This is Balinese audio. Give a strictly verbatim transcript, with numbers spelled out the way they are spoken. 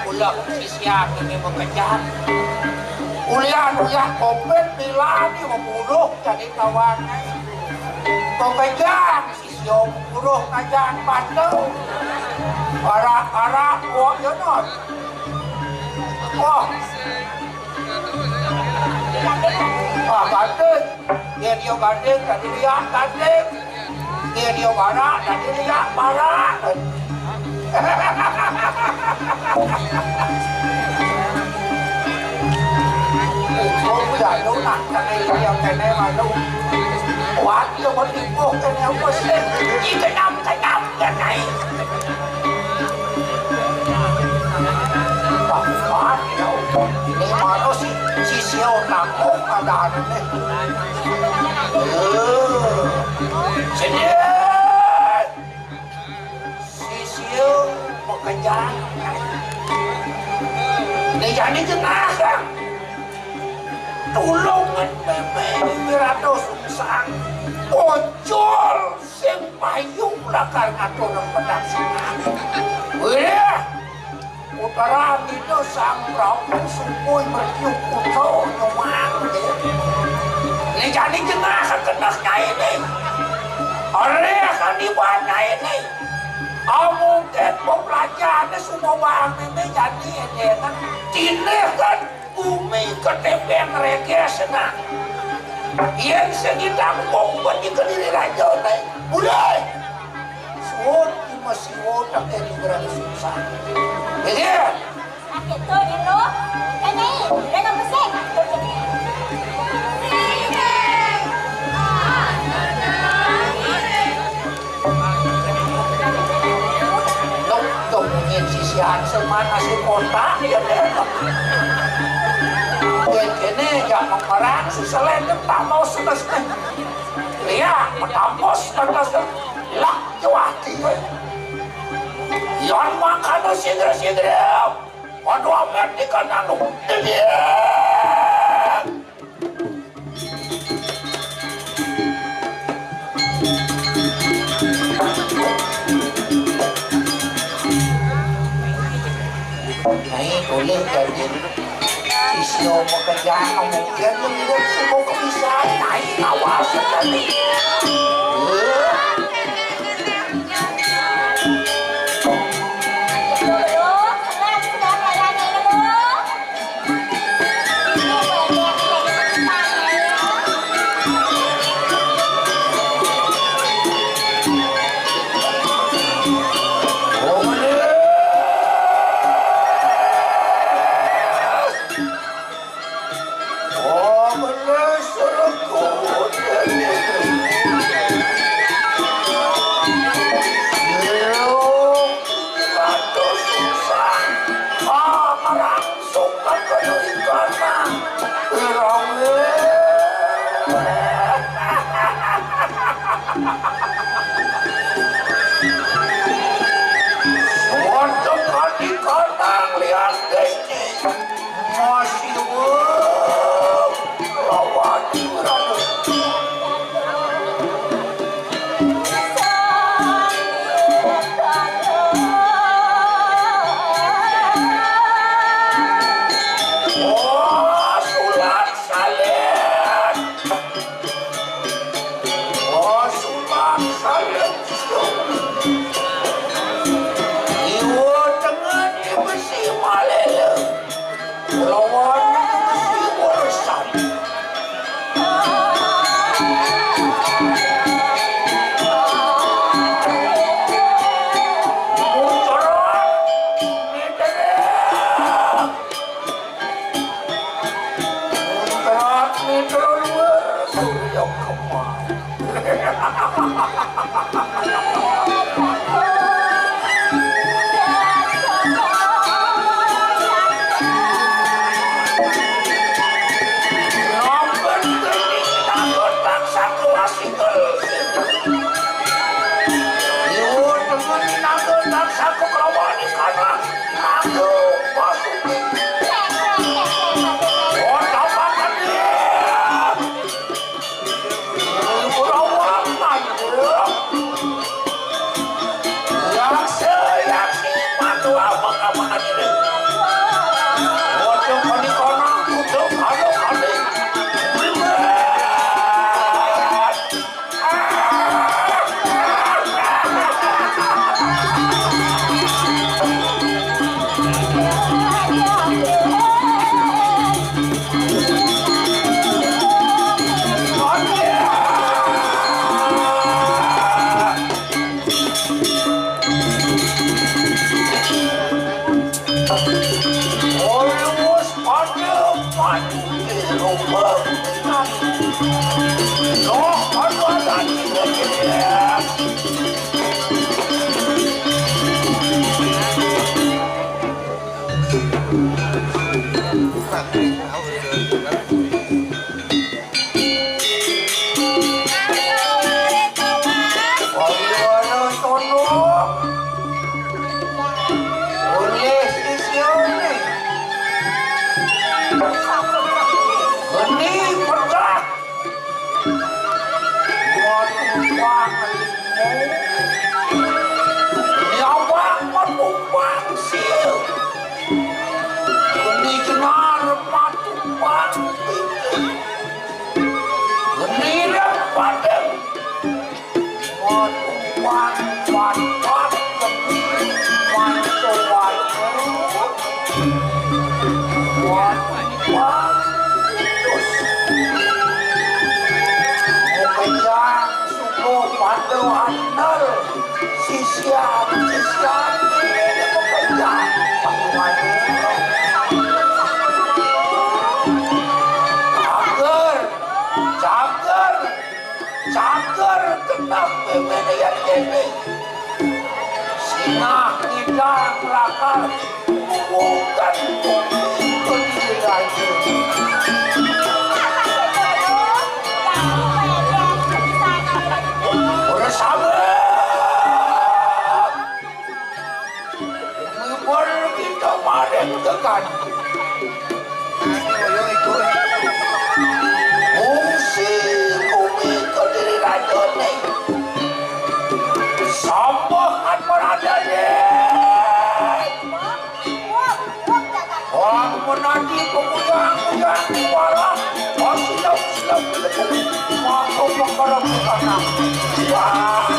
Ulah sisia kéné makejang. Ulian-ulian kopét bilani maburuh jadi kawan. Makejang sisia maburuh kajang bantu. Arak-arak kok ya non. Wah. Wah, gandeng. Dia dia gandeng, tadi dia gandeng. Dia dia barak, tadi dia barak. Kok tidak lunak kami yang kena malu. Kuat dia bertipuh kena apa sih? Ikenam-kenam kena. Ini mana si, si Sio nangkung ada anu nih. Eh, sini. Si Sio bekerja. Ini jadi jenazah. Tulungan bébé Wirato Sungsang. Ojol sing payu lakar ngatur pedang singa. Wih, utara dina Sang Prabu Sukui mertiup kuda nyuwang, nggih. Né jani jengah segenah nyai né. Aré kaniban nyai né. Amungkin pepelajahané sumobang né jani édénan. Tinéh kan Bumi ketémbéng régés, nah. Yén sing ngidang wong bani Kediri Raja, nah. Mulai. Suwun, Ima Siwa, takéni berani sungsang. Iya. Sakit tuh, Dino. Kéné, Reno Besik. Loh, loh, mungkin sisian seman nasi kotak, ya, deh. Kéné, ya, perang, si Selendem, tampos, terus, eh. Iya, tampos, terus, lah, cuati, weh. Yan mangkana sigra-sigra, padha amet di kandang. Iya. Nyai boleh jadi sisya pekerjaan, mungkin menurut semua kebiasaan. Nyai kawasan tadi. Suka kaya ikan, nah. Irawe. Waduh, kadi kandang lihat desti. Masih, wah. Lawan, irawe. Oleh sisione. Geni pecah. Waduh, banget. Nyawang matumpang sih. Geni kenar matumpang. Geni dan padang. Waduh, wan, wan, wan, wan, wan, wan, wan, terus. Mukejang, suku, pandu, andal, sisian, sisian, ini mukejang. Cager, cager, cager, tenang, bebek yang ini. Sinah ngidang lakar bukan bumi kediri raja. Udah sabar. Mibur kita maring tekan. Fungsi bumi kediri raja ni. Sambah kan berada ni. Wong menadi peguyang-guyang kuala. Wong silap-silap. Maka perkara bukan. Wah.